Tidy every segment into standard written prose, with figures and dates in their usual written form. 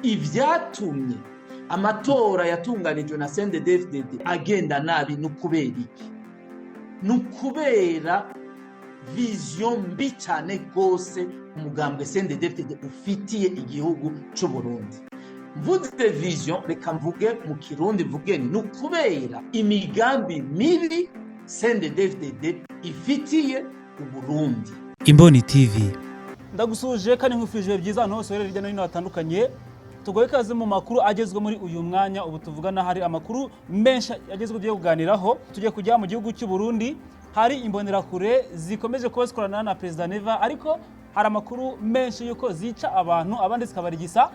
Ivyatumye amatora yatunganijwe na CNDD-FDD agenda nabi ni ukubera iki? Ni ukubera vision mbi cyane rwose umugambwe CNDD-FDD ufitiye igihugu c'u Burundi. Mvuze vision, reka mvuge mu Kirundi, mvuge ni ukubera imigambi mibi CNDD-FDD ifitiye Uburundi. Imboni TV. Ndagusuhuje kandi nkwifurije byiza ahantu hose uherereye hirya no hino hatandukanye. Tugoye ikaze mu makuru agezwe muri uyu mwanya. Ubu tuvugana hari amakuru menshi agezwe tugiye kuganiraho. Tugiye kujya mu gihugu cy'u Burundi, hari imbonerakure zikomeje kuba zikorana na Perezida Neva, ariko hari amakuru menshi y'uko zica abantu, abandi zikabarigisa,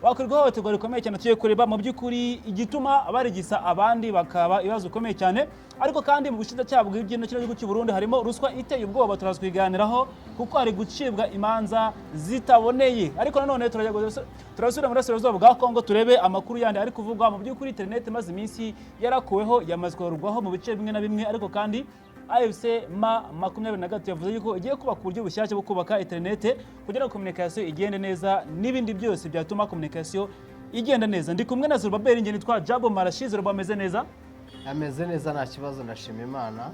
bakorerwa ihohoterwa rikomeye cyane. Tugiye kureba mu by'ukuri igituma barigisa abandi, bakaba ibibazo bikomeye cyane. Ariko kandi mu bushinjacyaha bw'ino kino gihugu cy'u Burundi harimo ruswa iteye ubwoba, turaza kuyiganiraho kuko hari gucibwa imanza zitaboneye. Ariko nanone turasubira mu burasirazuba bwa Kongo, turebe amakuru yandi ari kuvugwa. Mu by'ukuri interineti imaze iminsi yarakuweho, yamaze kugarurwaho mu bice bimwe na bimwe. Ariko kandi AFC M23 yavuze yuko igiye kubaka uburyo bushyashya bwo kubaka interinete kugira ngo communication igende neza n'ibindi byose byatuma communication igenda neza. Ndi kumwe na Zerubabeli, njye nitwa Jabo Marashi. Zeruba, ameze neza? Ameze neza, nta kibazo, ndashima Imana.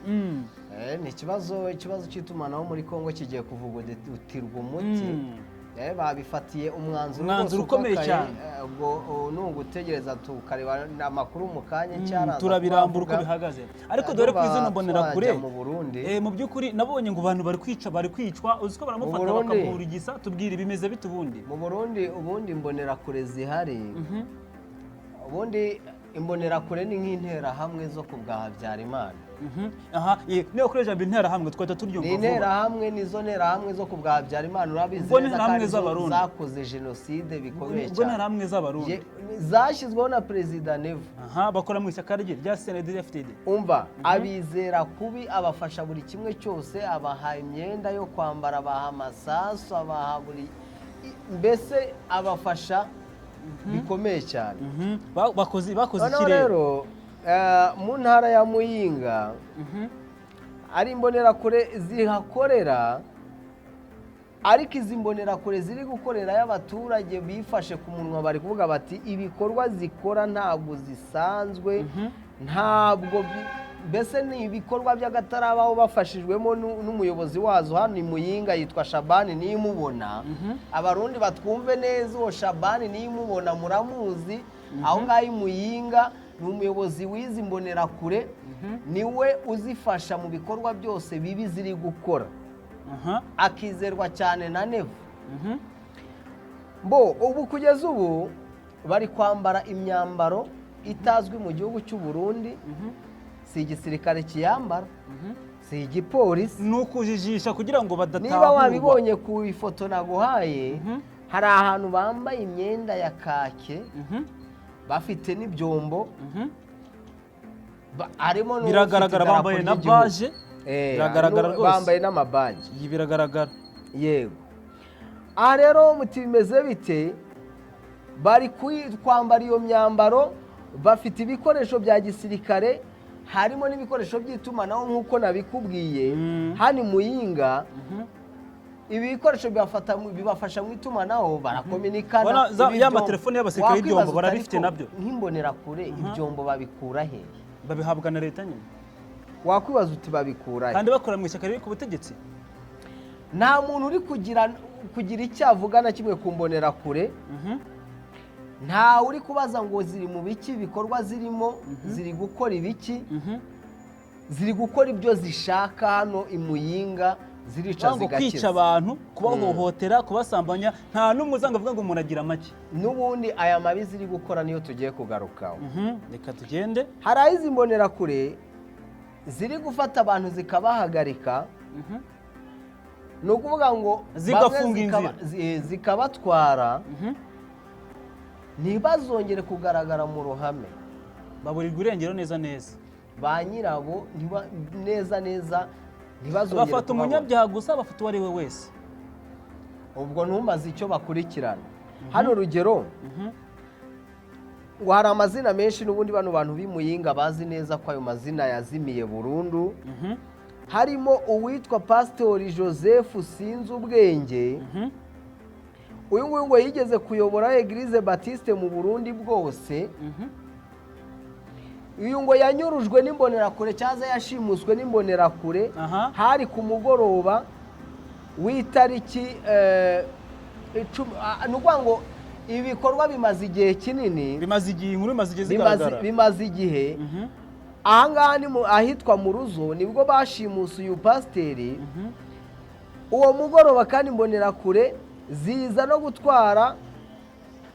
Ni ikibazo cy'itumanaho muri Kongo kigiye kuvugutirwa umuti. Babifatiye umwanzuro. Umwanzuro rwose ukomeye ukakaye. cyane. Ubwo ni ugutegereza tukareba amakuru mu kanya cyaraza Turabirambura uko kubavuga. bihagaze. Ariko dore ko izino mbonerakure twajya mu Burundi. Mu by'ukuri nabonye ngo abantu bari kwica, bari kwicwa, uzi ko baramufata Mu Burundi. bakamurigisa. Tubwire, bimeze bite ubundi? Mu Burundi ubundi imbonerakure zihari, ubundi imbonerakure ni nk'interahamwe zo ku bwa Habyarimana. Aha, niba kuri ijambo interahamwe twahita turyumva Ni vuba. interahamwe, nizo nterahamwe zo ku bwa Habyarimana, urabizi Ubwo neza ko n'interahamwe arizo z'Abarundi. zakoze jenoside bikomeye Ubwo cyane. interahamwe z'Abarundi. Zashyizweho na Perezida Neva. Aha, bakora mu ishyaka rye rya CNDD-FDD. Umva, abizera kubi, abafasha buri kimwe cyose, abaha imyenda yo kwambara, abaha amasasu, abaha buri mbese abafasha bikomeye cyane. Bakoze Noneho iki rero? rero mu ntara ya Muyinga ari imbonerakure zihakorera, ariko izi mbonerakure ziri gukorera y'abaturage bifashe ku munwa, bari kuvuga bati ibikorwa zikora ntabwo zisanzwe, ntabwo mbese ni ibikorwa by'agatarabaho, bafashijwemo n'umuyobozi wazo hano i Muyinga yitwa Shabani Niyimubona. Abarundi batwumve neza, uwo Shabani Niyimubona muramuzi aho ngaho i Muyinga, ni umuyobozi w'izi mbonerakure, niwe uzifasha mu bikorwa byose bibi ziri gukora, akizerwa cyane na Neva. Bo ubu kugeza ubu bari kwambara imyambaro itazwi mu gihugu cy'u Burundi, si igisirikare kiyambara, si igipolisi. Ni ukujijisha kugira ngo badatahurwa. Niba wabibonye ku ifoto naguhaye, hari ahantu bambaye imyenda ya kake, bafite n'ibyombo, harimo n'ufite Biragaragara, idarapo bambaye na ry'igihugu. badge. Biragaragara rwose. Bambaye n'amabaji. Iyi biragaragara. Yego, aha rero muti bimeze bite? Bari kwambara iyo myambaro, bafite ibikoresho bya gisirikare, harimo n'ibikoresho by'itumanaho nk'uko nabikubwiye. Hano i Muyinga ibi bikoresho bibafasha mu itumanaho, barakominikana. Bona Ibi ya matelefone y'abasirikare wakwibaza y'ibyombo uti barabifite ariko nabyo. Nk'imbonerakure ibyombo babikura hehe? Babihabwa na leta nyine. Wakwibaza uti babikura he? Kandi bakora mu ishyaka riri ku butegetsi. Nta muntu uri kugira icyo avuga na kimwe ku mbonerakure. Ntawe uri kubaza ngo ziri mu biki, ibikorwa zirimo, ziri gukora ibiki. Ziri gukora ibyo zishaka hano i Muyinga, zirica ngo kwica zigakiza. abantu, kubahohotera, kubasambanya, nta n'umwe uzanga avuga ngo umuntu agira make. N'ubundi aya mabi ziri gukora niyo tugiye kugarukaho. Reka tugende. Hari aho izi mbonerakure ziri gufata abantu zikabahagarika, ni ukuvuga ngo bamwe Zigafunga inzira. zikabatwara, ntibazongere kugaragara mu ruhame. Baburirwa irengero neza neza. Ba nyirabo neza neza ntibazongere Bafata kubabona. umunyabyaha gusa, bafata uwo ari we wese. Ubwo ntumbaze icyo bakurikirana. Hano urugero, ngo hari amazina menshi n'ubundi bano bantu b'imuyinga bazi neza ko ayo mazina yazimiye burundu, harimo uwitwa Pasitori Joseph Sinzi Ubwenge. Uyu nguyu ngo yigeze kuyobora Eglise Baptiste mu Burundi bwose. Uyu ngo yanyurujwe n'imbonerakure cyangwa yashimuswe n'imbonerakure. Hari ku mugoroba w'itariki 10, ni ukuvuga ngo ibi bikorwa bimaze igihe kinini. Bimaze igihe, inkuru bimaze igihe zigaragara. Bimaze igihe. Ahangaha ni ahitwa mu Ruzo, nibwo bashimuse uyu pasiteri. Uwo mugoroba kandi imbonerakure ziza no gutwara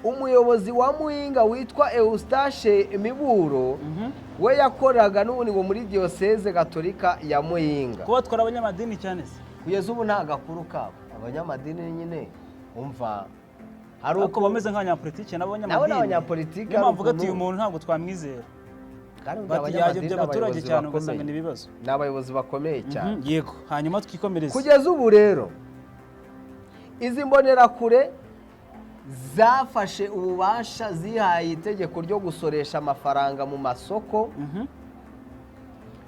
umuyobozi wa Muyinga witwa Eustache Miburo. We yakoraga n'ubundi ngo muri Diyoseze Gatolika ya Muyinga. Kuba batwara abanyamadini cyane se? Kugeza ubu nta gakuru kabo. Abanyamadini nyine, umva, hari Ariko bameze nk'abanyapolitike nabo. Nabo ni Abanyamadini. abanyapolitike, Niyo mpamvu hari ati uyu muntu ntabwo twamwizera. Kandi Bati abanyamadini yayobya ni abaturage abayobozi cyane, ugasanga bakomeye. ni ibibazo. Ni abayobozi bakomeye cyane. Yego, hanyuma twikomereze. Kugeza ubu rero izi mbonerakure zafashe ububasha, zihaye itegeko ryo gusoresha amafaranga mu masoko,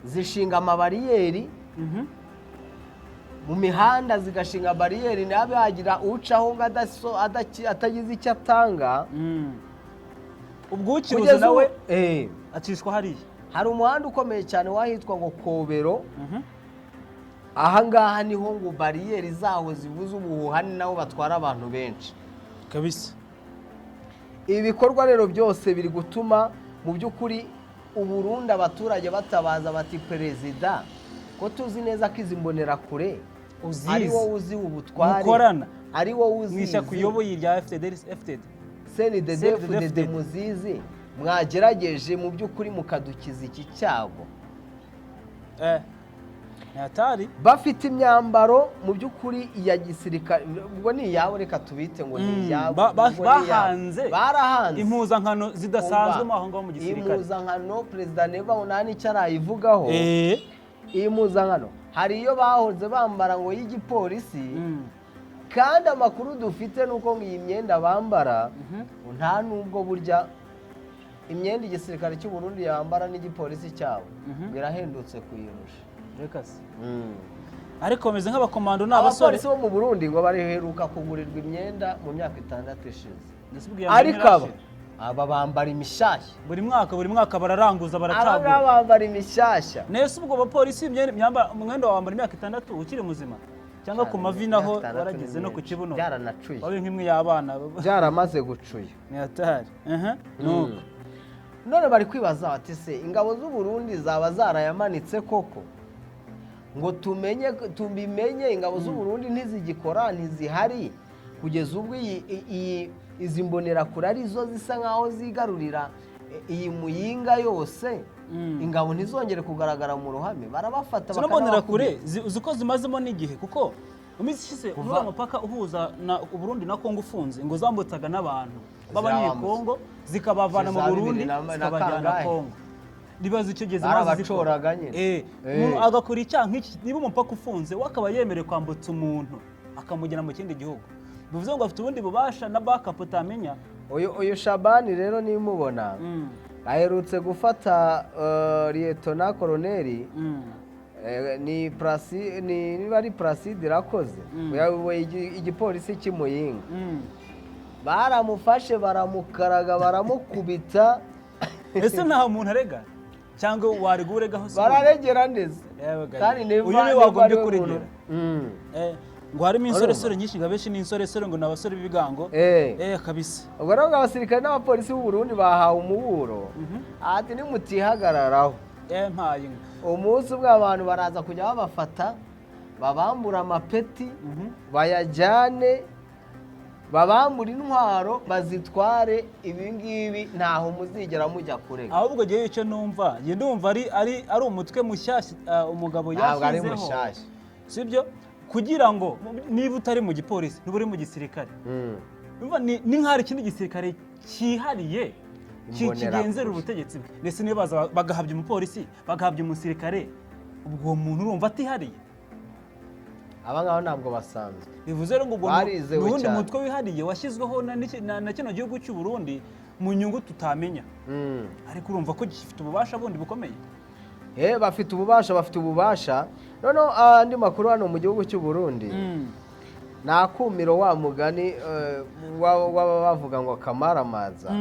zishinga amabariyeri mu mihanda, zigashinga bariyeri ntabe hagira ucaho ngo atagize icyo atanga. Ubwo ukiruzi Kugeza nawe ubu acishwa hariya. Hari umuhanda ukomeye cyane wahitwa ngo Kobero. Ahangaha niho ngo bariyeri zaho zivuza ubuhuha, ni nabo batwara abantu benshi. Ibi bikorwa rero byose biri gutuma mu by'ukuri Uburundi abaturage batabaza bati: "Perezida, ko tuzi neza ko izi mbonerakure Uzizi. ari wowe uzi ubutware, Mukorana. ari wowe Mu ishyaka uzizi, uyoboye rya FDD FDD CNDD CNDD FDD muzizi, mwagerageje mu by'ukuri mukadukiza iki cyago?" Ni hatari. Bafite imyambaro mu by'ukuri ya gisirikare, ubwo ni iyabo, reka tubite ngo ni iyabo. Ubwo ni iyabo. Bahanze Barahanze impuzankano zidasanzwe Umva, mu aho ngaho mu gisirikare. Impuzankano Perezida Neva nta n'icyo arayivugaho. Iyi mpuzankano hari iyo bahoze bambara ngo y'igipolisi, kandi amakuru dufite ni uko ngo iyi myenda bambara, nta nubwo burya imyenda igisirikare cy'u Burundi yambara n'igipolisi cyabo ngo irahendutse kuyirusha. Reka se, ariko bameze nk'abakomando, ni abasore. Abapolisi bo mu Burundi ngo baheruka kugurirwa imyenda mu myaka 6 ishize. Ndetse ubwo iya mbere Ariko aba ntirashira. aba bambara imishyashya. Buri mwaka, buri mwaka bararanguza, Aba baracagura. ngaba bambara imishyashya. Nese ubwo bapolisi umwenda wambara imyaka 6 ukiri muzima, cyangwa ku mavi naho Imyaka 6 waragize ni no ku myinshi. kibuno Byaranacuye. wabe nk'imwe y'abana. Byaramaze gucuya. Ni hatari. Nuko None bari kwibaza bati: "Se ingabo z'u Burundi zaba zarayamanitse koko?" Ngo tumenye, tubimenye, ingabo z'u Burundi ntizigikora, ntizihari, kugeza ubwo iyi izi mbonerakure arizo zisa nkaho zigarurira iyi Muyinga yose. Ingabo ntizongere kugaragara mu ruhame, barabafata Zino mbonerakure bakanabakubita. Uzi ko zimazemo n'igihe, kuko mu minsi ishize uriya mupaka uhuza na Uburundi na Kongo ufunze, ngo zambutsaga n'abantu b'Abanyekongo zikabavana mu Za Burundi bibiri na zikabajyana kangahe? Kongo. Nibaza icyo gihe zimaze zikora. Barabacoraga nyine. Umuntu agakora icyaha nk'iki, niba umupaka ufunze we akaba yemerewe kwambutsa umuntu akamujyana mu kindi gihugu, bivuze ngo afite ubundi bubasha na backup utamenya. Uyu Shabani rero nimubona aherutse gufata Liyetona Koroneri ni Prasi, ni niba ari Placide Irakoze, yayoboye igipolisi cy'Imuyinga. Baramufashe, baramukaraga, baramukubita. Ese nta muntu arega, cyangwa warega uregaho se? Bararegera neza. Yewe ga Kandi ye. Neva Uyu niwe Neva wagombye ariwe kuregera. muntu. Ngo harimo insoresore nyinshi, ngo abenshi ni insoresore, ngo ni abasore b'ibigango. Kabisa. Ubwo rero ngo abasirikare n'abapolisi b'u Burundi bahawe umuburo, ati nimutihagararaho, Mpaye inka. umunsi umwe abantu baraza kujya babafata, babambura amapeti, bayajyane, babambura intwaro bazitware. Ibi ngibi ntaho muzigera mujya kurega. Ahubwo ngewe icyo numva, njye ndumva ari umutwe mushyashya umugabo Ntabwo ari yashyizeho. mushyashya. Sibyo? Kugira ngo niba utari mu gipolisi, niba uri mu gisirikare, Urumva ni nk'aho hari ikindi gisirikare cyihariye Imbonerakure. kigenzera ubutegetsi bwe. Ndetse niyo baza bagahabya umupolisi, bagahabya umusirikare, ubwo uwo muntu urumva atihariye? Aba ngaba ntabwo basanzwe. Bivuze rero ngo ubwo Barizewe ni uwundi cyane. mutwe wihariye washyizweho na kino gihugu cy'u Burundi mu nyungu tutamenya, ariko urumva ko gifite ububasha bundi bukomeye. Bafite ububasha, bafite ububasha. Noneho andi makuru hano mu gihugu cy'u Burundi, Ni akumiro wa mugani waba bavuga ngo kamaramaza.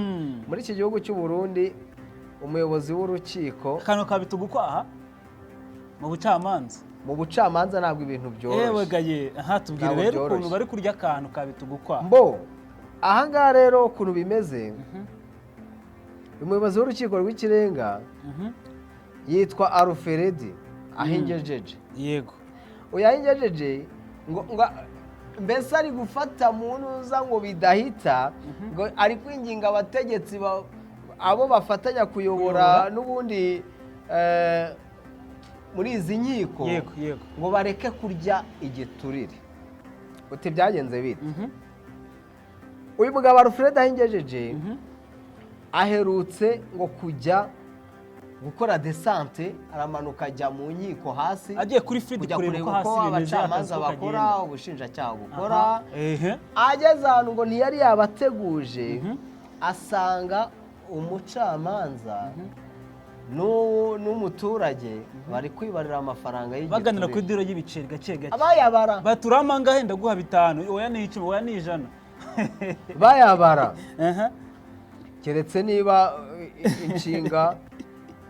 Muri iki gihugu cy'u Burundi, umuyobozi w'urukiko Akantu ka bitugukwaha mu bucamanza. Mu bucamanza ntabwo ibintu Yewe byoroshye. Gaye, aha tubwire Ntabwo rero byoroshye. ukuntu bari kurya akantu ka bitugukwaha. Mbo ahangaha rero ukuntu bimeze, umuyobozi w'urukiko rw'ikirenga yitwa Aruferedi Ahingejeje. Uyu Ahingejeje ngo mbese ari gufata mu ntuza ngo bidahita, ngo ari kwinginga abategetsi abo bafatanya kuyobora Kuyobora. n'ubundi muri izi nkiko yego yego ngo bareke kurya igiturire. Uti byagenze bite? Uyu mugabo Alfred Ahingejeje aherutse ngo kujya gukora descente, aramanuka ajya mu nkiko hasi Agiye kuri field kujya kureba kureba uko uko hasi bimeze, abacamanza akazi uko bakora, kagenda. ubushinjacyaha bukora. Aha. Ehe. Ageze ahantu ngo ntiyari yabateguje, asanga umucamanza n'umuturage bari kwibarira amafaranga Baganira kuri y'igiturire. deal y'ibiceri gake gake. Abayabara. Baturama angahe? Ndaguha 5. Oya, ni 10. Oya, ni 100. Bayabara. Aha. Keretse niba inshinga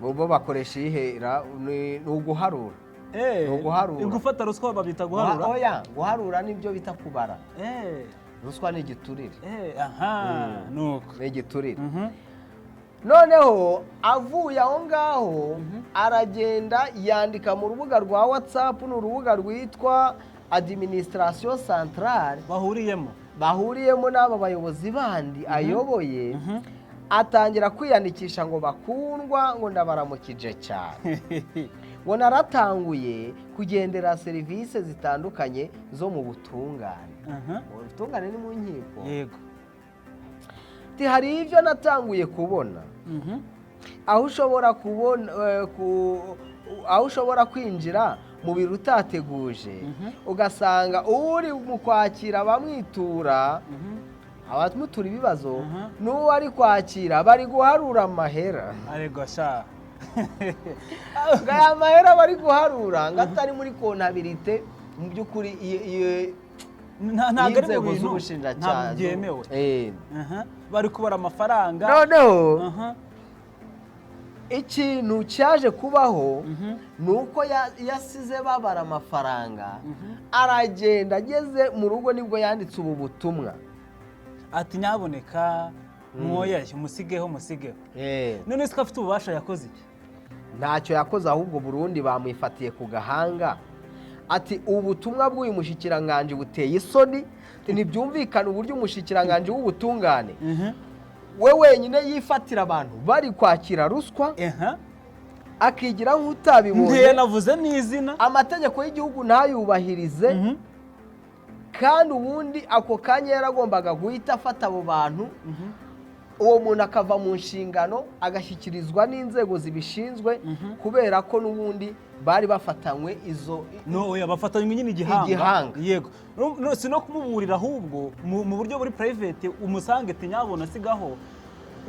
bo bakoresha ihera ni uguharura. Ni uguharura. Gufata ruswa babyita guharura? Oya, guharura nibyo bita kubara. Ruswa ni igiturire. Aha, nuko. Ni igiturire. Noneho avuye aho ngaho aragenda yandika mu rubuga rwa WhatsApp, ni urubuga rwitwa Administration Centrale Bahuriyemo. bahuriyemo n'aba bayobozi bandi ayoboye. Atangira kwiyandikisha ngo: "Bakundwa," ngo, "ndabaramukije cyane," ngo, "naratanguye kugendera serivisi zitandukanye zo mu butungane." Mu butungane ni mu nkiko. Ati: "Hari ibyo natanguye kubona aho ushobora kubona aho ushobora kwinjira mu biro utateguje, ugasanga uri mu kwakira abamwitura, abamutura ibibazo, n'uwo ari kwakira bari guharura amahera." Arego sha. Ngo aya mahera bari guharura ngo atari muri comptabilité mu by'ukuri Ntabwo ari mu y'inzego bintu z'ubushinjacyaha. Ntabwo byemewe. Bari kubara amafaranga. Noneho ikintu cyaje kubaho ni uko yasize babara amafaranga, aragenda. Ageze mu rugo nibwo yanditse ubu butumwa. Ati: "Nyaboneka mwoyashye, musigeho, musigeho." None se ko afite ububasha, yakoze iki? Ntacyo yakoze, ahubwo Burundi bamwifatiye ku gahanga. Ati: "Ubutumwa bw'uyu mushikiranganji buteye isoni. Ntibyumvikana uburyo umushikiranganji w'ubutungane we wenyine yifatira abantu bari kwakira ruswa, akigira nk'utabibonye, Ntiyanavuze n'izina. amategeko y'igihugu ntayubahirize, kandi ubundi ako kanya yaragombaga guhita afata abo bantu, uwo muntu akava mu nshingano, agashyikirizwa n'inzego zibishinzwe, kubera ko n'ubundi bari bafatanywe izo No, oya, bafatanywe nyine igihanga. Igihanga. Yego. No, si no kumuburira, ahubwo mu buryo buri private umusange ati: "Nyabona sigaho."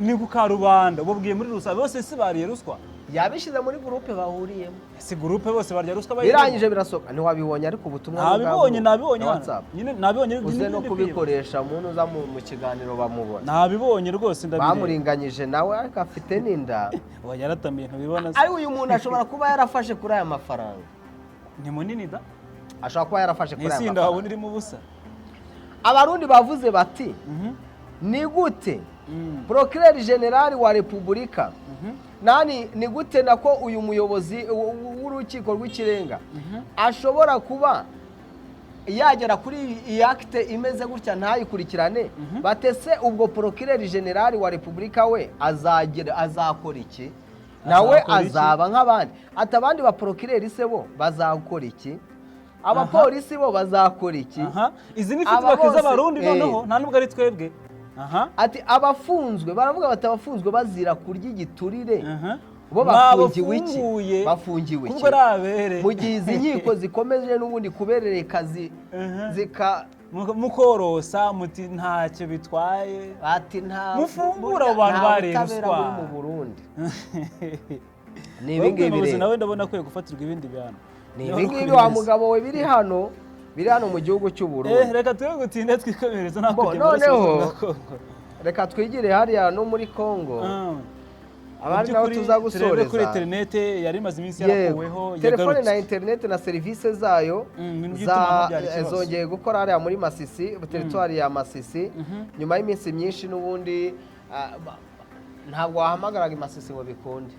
Ni ku karubanda ubabwiye muri rusange bose si bariye ruswa. Yabishyize muri groupe bahuriyemo. Si groupe bose barya ruswa bayirimo? Birangije birasohoka, ntiwabibonye? Ariko ubutumwa Nabibonye, nabibonye na hano. WhatsApp. Nyine nabibonye. Uze no Nyine kubikoresha muntu uza mu kiganiro bamubona. Nabibonye rwose, ndabireba. Bamuringanyije nawe, ariko afite n'inda. Oya, yaratamiye, ntubibona se? Ariko uyu muntu ashobora kuba yarafashe kuri aya mafaranga. Ni munini da. Ashobora kuba yarafashe kuri aya Ni inda wabona mafaranga. irimo ubusa. Abarundi bavuze bati: "Ni gute procureur général wa repubulika nani, ni gute nako uyu muyobozi w'urukiko rw'ikirenga ashobora kuba yagera kuri iyi acte imeze gutya ntayikurikirane?" Batese ubwo procureur général wa repubulika we azagera azakora iki nawe? Azakora iki? Azaba nk'abandi. Ati: "Abandi ba procureur se bo bazakora iki? Abapolisi bo bazakora iki?" Aha, izi ni Aba feedback bose, z'Abarundi. Noneho nta nubwo ari twebwe. Aha. Ati: "Abafunzwe," baravuga bati, "abafunzwe bazira kurya igiturire bo bafungiwe iki?" Mwabafunguye. Bafungiwe iki? Kubwo ari abere. Mu gihe izi nkiko zikomeje n'ubundi kuberereka zika Mukorosa muti ntacyo bitwaye. Ati nta Mufungure abo bantu nta bariye butabera ruswa. buri mu Burundi. Ni Ahubwo ibi ngibi umuyobozi rero. Nawe ndabona akwiye gufatirwa ibindi bihano. Ni Niba ibi ari uko ngibi wa bimeze. mugabo we biri hano. Biri hano mu gihugu cy'u Burundi. Reka twe gutinda, twikomereza nta Bo, kujya muri noneho- bwa Kongo. Reka twigire hariya no muri Congo, abandi Mu nabo by'ukuri, tuza turebe kuri gusoreza. Interinete yari imaze iminsi Yego. yarakuweho, Telefone na yagarutse. interineti na serivisi zayo Ibintu by'itumanaho byari ikibazo. zongeye gukora hariya muri Masisi, teritwari ya Masisi, nyuma y'iminsi myinshi n'ubundi ntabwo wahamagaraga i Masisi ngo bikunde.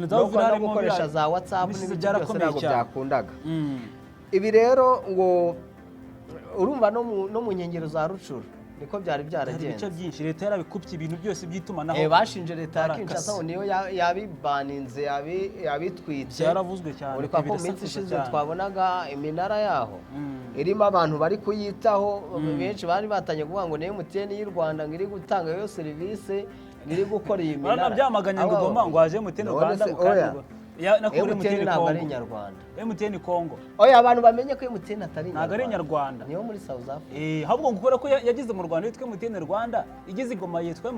Za no Uvira no harimo gukoresha za WhatsApp Misisi n'ibindi byose byarakomeye ntabwo cyane. byakundaga. Ibi rero ngo urumva no mu nkengero za Rucuru niko byari Hari ibice byaragenze. byinshi leta yarabikupye, ibintu byose by'itumanaho. Bashinje leta ya Barakase. Kinshasa ngo niyo yabibaninze, yabitwitse. Byaravuzwe cyane, Uri kwa ko mu minsi birasakuza ishize cyane. twabonaga iminara yaho irimo abantu bari kuyitaho benshi, bari batangiye kuvuga ngo ni MTN y'u Rwanda ngo iri gutanga iyo serivisi, ngo iri gukora iyi minara. Baranabyamaganye ngo Abo- Goma ngo haje MTN None Rwanda, se, ngo kandi oya. ngo ya nako muri MTN MTN ntabwo ari Congo. inyarwanda. MTN Congo. Oya, abantu bamenye ko MTN atari Ntabwo ari inyarwanda. Niyo muri South Africa. Ahubwo ngo kubera ko yageze mu Rwanda yitwa MTN Rwanda, igeze i Goma yitwa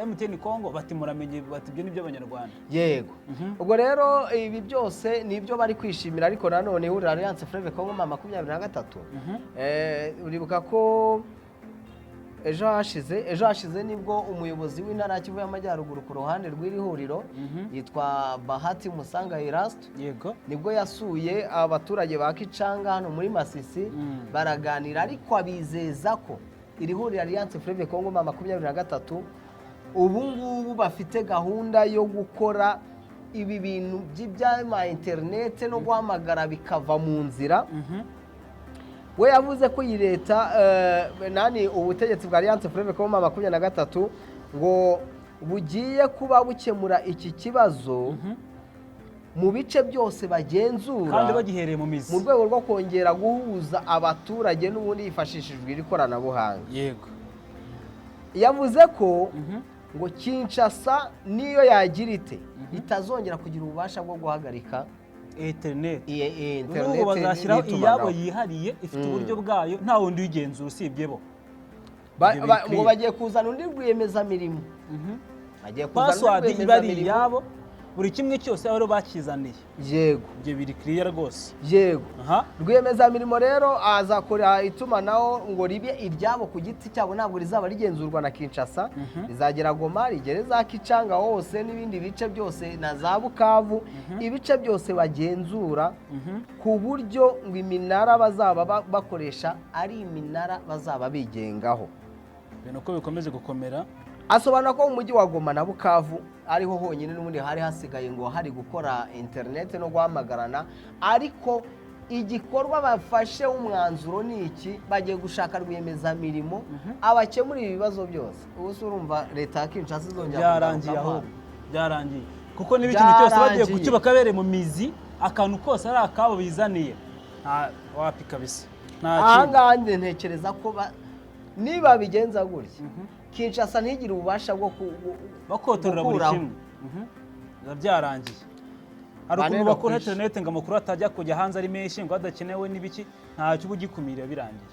MTN Congo, bati muramenye, bati ibyo ni iby'Abanyarwanda. Yego, ubwo rero ibi byose ni ibyo bari kwishimira, ariko nanone ihuriro Alliance Fleuve Congo M23, uribuka ko ejo hashize nibwo umuyobozi w'intara ya Kivu y'Amajyaruguru ku ruhande rw'iri huriro yitwa Bahati Musanga Erasto, nibwo yasuye abaturage ba Kicanga hano muri Masisi, baraganira, ariko abizeza ko iri huriro Alliance Fleuve Congo M23 ubu ngubu bafite gahunda yo gukora ibi bintu by'ibyama interinete no guhamagara bikava mu nzira. We yavuze ko iyi leta nani, ubutegetsi bwa Alliance Fleuve Congo M23 ngo bugiye kuba bukemura iki kibazo mu bice byose bagenzura, kandi bagihereye mu mizi, mu rwego rwo kongera guhuza abaturage n'ubundi hifashishijwe iri koranabuhanga. Yavuze ko ngo Kinshasa niyo yagira ite itazongera kugira ububasha bwo guhagarika interineti. iyi Ubu interineti bazashyiraho n'itumanaho. iyabo yihariye, ifite uburyo bwayo, nta wundi uyigenzura usibye bo. Ibyo bikwiye. Ngo bagiye kuzana undi rwiyemezamirimo, bagiye kuzana undi Password iba ari rwiyemezamirimo. iyabo, buri kimwe cyose abo bakizaniye. Ibyo biri clear rwose. Aha. Rwiyemezamirimo rero azakora itumanaho ngo ribe iryabo ku giti cyabo, ntabwo rizaba rigenzurwa na Kinshasa. Rizagera Goma, rigere za Kicanga hose n'ibindi bice byose na za Bukavu, ibice byose bagenzura, ku buryo ngo iminara bazaba bakoresha ari iminara bazaba bigengaho. Ibintu uko bikomeje gukomera. Asobanura ko mu mujyi wa Goma na Bukavu ariho honyine n'ubundi hari hasigaye ngo hari gukora interineti no guhamagarana, ariko igikorwa bafashe umwanzuro ni iki: bagiye gushaka rwiyemezamirimo abakemurira ibibazo byose. Ubu se urumva leta ya Kinshasa izongera Byarangiye. kugarukamo? Ahubwo byarangiye, kuko niba ikintu cyose bagiye Byarangiye. kucyubaka bereye mu mizi, akantu kose ari akabo bizaniye, nta wapi kabisa, nta Aha kindi. ngaha njye ntekereza ko niba bigenza gutya, Kinshasa ntigire ububasha bwo bakotorera buri gukuraho. kimwe. Biba byarangiye. Hari ukuntu Baneno bakora kwisha. interineti ngo amakuru atajya kujya hanze ari menshi, ngo adakenewe n'ibiki, ntacyo uba ugikumira, birangiye.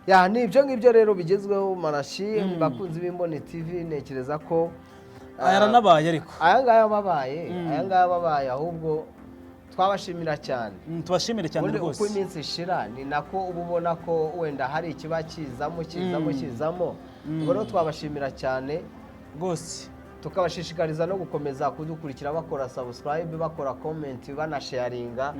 Ya, ni ibyo ngibyo rero bigezweho, Marashi. Bakunzi b'Imboni TV, ntekereza ko Aya aranabaye ariko. Aya ngaya babaye, aya ngaya babaye, ahubwo twabashimira cyane. Tubashimire cyane Ubundi uko rwose. iminsi ishira ni nako uba ubona ko wenda hari ikiba kizamo, kizamo, kizamo. Ubwo rero twabashimira cyane, Rwose. tukabashishikariza no gukomeza kudukurikira, bakora subscribe, bakora comment, banasharinga.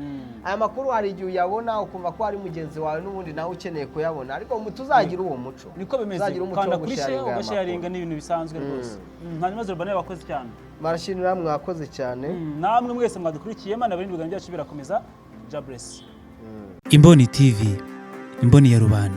Aya makuru hari igihe uyabona ukumva ko hari mugenzi wawe n'ubundi nawe ukeneye kuyabona, ariko tuzagira uwo muco. Niko bimeze. Tuzagira umuco Kanda wo kuri share, gusharinga aya ugasharinga, makuru. ni ibintu bisanzwe rwose. Hanyuma Zerobane, bakoze cyane. Marashimira, mwakoze cyane. Namwe mwese mwadukurikiye, Mana barindwi, ibiganiro byacu birakomeza. Jaburesi. Imboni TV, imboni ya rubanda.